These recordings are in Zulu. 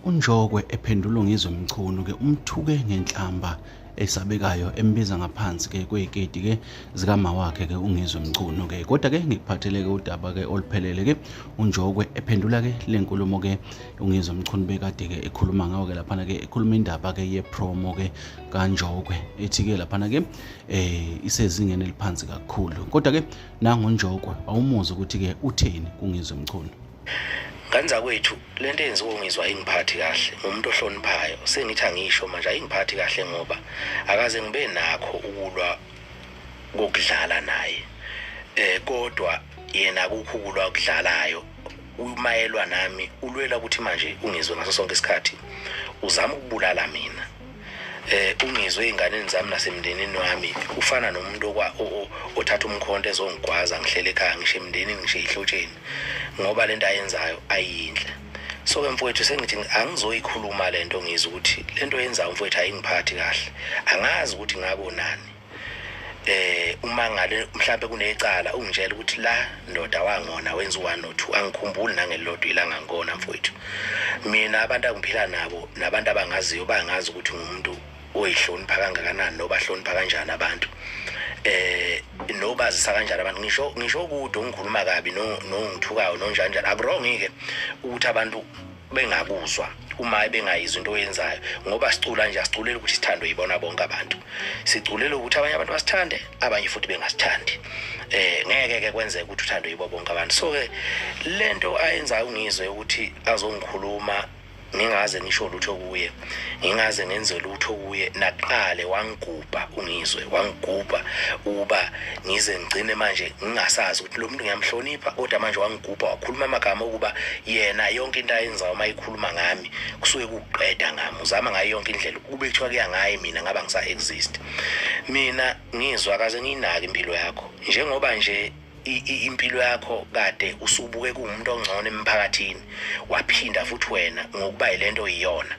UNjokwe ephendula uNgizwe Mchunu ke umthuke ngenhlamba esabekayo embiza ngaphansi ke kweyiketi ke zikamawakhe ke uNgizwe Mchunu ke. Kodwa ke ngikuphathele ke udaba ke oluphelele ke uNjokwe ephendula ke lenkulumo ke uNgizwe Mchunu bekade ke ekhuluma ngawo ke laphana ke ekhuluma indaba ke ye promo ke kaNjokwe ethi ke laphana ke isezingeni eliphansi kakhulu. Kodwa ke nangu uNjokwe awumuzi ukuthi ke utheni kuNgizwe Mchunu. Ngane zakwethu lento eyenziwa uNgizwe ayingiphathi kahle ngumuntu ohloniphayo sengithi angisho manje ayingiphathi kahle ngoba akaze ngibe nakho ukulwa kokudlala naye eh kodwa yena akukho ukulwa okudlalayo umayelwa nami ulwela ukuthi manje ungizwe ngaso sonke isikhathi uzama ukubulala mina eh ungizwe ezinganeni zami nasemndenini wami ufana nomuntu okwa othatha umkhonto ezongigwaza ngihlele ekhaya ngisho emndenini ngisho ezihlotsheni ngoba lento ayenzayo ayinhle so ke mfowethu sengithi angizoyikhuluma lento ngizwe ukuthi lento yenzayo mfowethu ayingiphathi kahle angazi ukuthi ngakonani eh uma ngale mhlambe kunecala ungitshela ukuthi la ndoda wangona wenza u1 no 2 angikhumbuli nangelilodwa ilanga ngikona mfowethu mina abantu angiphila nabo nabantu abangaziyo bangazi ukuthi ngumuntu oyihlonipha kangakanani nobahlonipha kanjani abantu eh nobazisa kanjani abantu ngisho ngisho kude ungikhuluma kabi no nongithukayo nonjani njani akurongi ke ukuthi abantu bengakuzwa uma bengayizwa into oyenzayo ngoba sicula nje asiculeli ukuthi sithandwe yibona bonke abantu siculela ukuthi abanye abantu basithande abanye futhi bengasithandi eh ngeke ke kwenzeke ukuthi uthandwe yibo bonke abantu so ke lento ayenzayo ungizwe ukuthi azongikhuluma ngingaze ngisho lutho kuye ngingaze ngenze lutho kuye naqale wangigubha ungizwe wangigubha uba ngize ngigcine manje ngingasazi ukuthi lo muntu ngiyamhlonipha kodwa manje wangigubha wakhuluma amagama okuba yena yonke into ayenzayo uma ikhuluma ngami kusuke kuqeda ngami uzama ngayo yonke indlela kube kuthiwa kuya ngaye mina ngaba ngisa-exist mina ngizwa kaze ngiyinake impilo yakho njengoba nje impilo yakho kade usubuke kuwumuntu ongcono emphakathini waphinda futhi wena ngokuba yilento iyona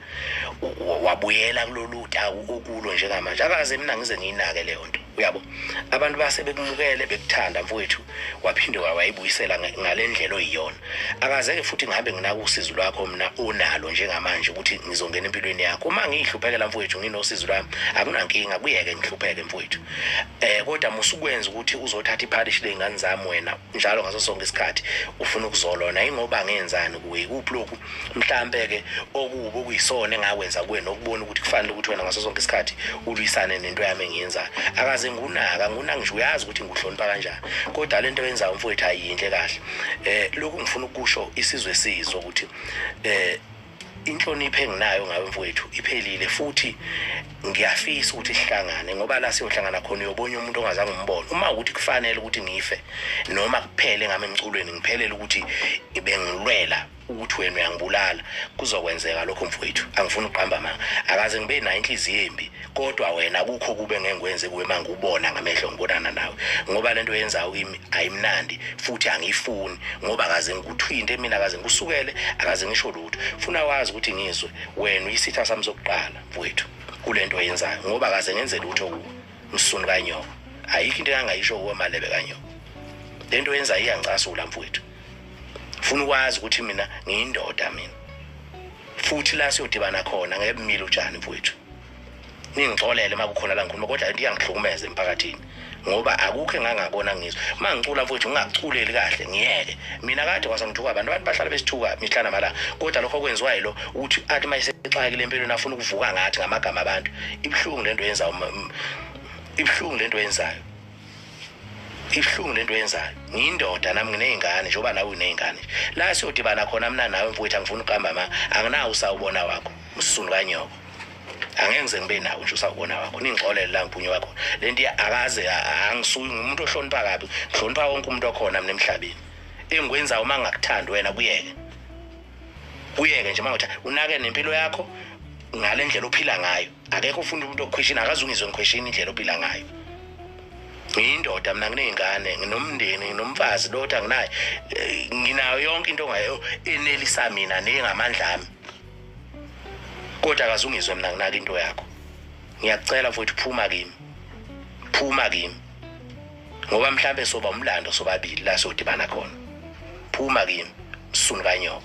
wabuyela kulolu taku okulo njengamanje akaze mina ngize ngiyinake leyo nto uyabo abantu base bekumukele bekuthanda mfowethu waphinde wayibuyisela ngale ndlela oyiyona akazeke futhi ngihambe nginaka usizi lwakho mina onalo njengamanje ukuthi ngizongena empilweni yakho uma ngiyihluphekela mfowethu nginosizi lwami akunankinga kuyeke ngihlupheke mfowethu eh kodwa musukwenza ukuthi uzothatha iphalishi ley'ngane zami wena njalo ngaso sonke isikhathi ufuna ukuzolona ingoba ngenzani kuwe ikuphi lokhu mhlampe-ke okubi okuyisona engakwenza kuwe nokubona ukuthi kufanele ukuthi wena ngaso sonke isikhathi ulwisane nento yami engiyenzayo akaze ngunaka ngunaka ngisho uyazi ukuthi ngikuhlonipha kanjani kodwa le nto yenzayo mfowethu ayiyinhle kahle um lokhu ngifuna ukusho isizwe sizwe ukuthi um inhlonipho enginayo ngawe mfowethu iphelile futhi ngiyafisa ukuthi sihlangane ngoba la siyohlangana khona uyobona umuntu ongazange umbone uma ukuthi kufanele ukuthi ngife noma kuphele ngami emculweni ngiphelele ukuthi bengilwela ukuthi wena uyangibulala kuzokwenzeka lokho mfowethu angifuni ukuqamba amanga akaze ngibe nayo inhliziyo embi kodwa wena kukho kube ngengikwenze kuwe uma ngikubona ngamehlo ngibonana nawe ngoba lento oyenzayo kimi ayimnandi futhi angiyifuni ngoba akaze ngikuthinte mina akaze ngikusukele akaze ngisho lutho funa wazi ukuthi ngizwe wena uyisitha sami sokuqala mfowethu kule nto oyenzayo ngoba akaze ngenze lutho kuwe msunu kanyoko ayikho into engangayisho kuwe malebe kanyoko le nto oyenzayo iyangicasula mfowethu funa ukwazi ukuthi mina ngiyindoda mina futhi la siyodibana khona ngeke bumile utshani mfowethu ningixolele uma kukhona la ngikhuluma kodwa into iyangihlukumeza emphakathini ngoba akukho engangakona ngizwe uma ngicula mfowethu ngingakuculeli kahle ngiyeke mina kade kwase ngithuka abantu abantu bahlala besithuka mihla namalanga kodwa lokho okwenziwa yilo ukuthi athi uma esexakile empilweni afuna ukuvuka ngathi ngamagama abantu ibuhlungu lento yenzayo ibuhlungu lento yenzayo ibuhlungu lento yenzayo ngiyindoda nami nginey'ngane njengoba nawe uney'ngane la siyodibana khona mina nawe mfowethu angifuni ukuqamba ma anginawo usawubona wakho msunu kanyoko angeke ngize ngibe nawo nje usawubona wakho ningixolele la ngiphunywe wakho le nto akaze angisuyi ngumuntu ohlonipha kabi ngihlonipha wonke umuntu okhona mina emhlabeni engikwenzayo uma ngingakuthandi wena kuyeke kuyeke nje uma ngathi unake nempilo yakho ngale ndlela ophila ngayo akekho ufuna umuntu okhweshini akazungizwe ngikhweshini indlela ophila ngayo ngiyindoda mina nginey'ngane nginomndeni nginomfazi lota nginaye eh, nginayo yonke into ngayo enelisa mina nengamandla ami kodwa akazungizwe mina nginaka into yakho ngiyakucela mfowethu phuma kimi phuma kimi ngoba mhlambe soba umlando sobabili la sodibana khona phuma kimi msunu kanyoko.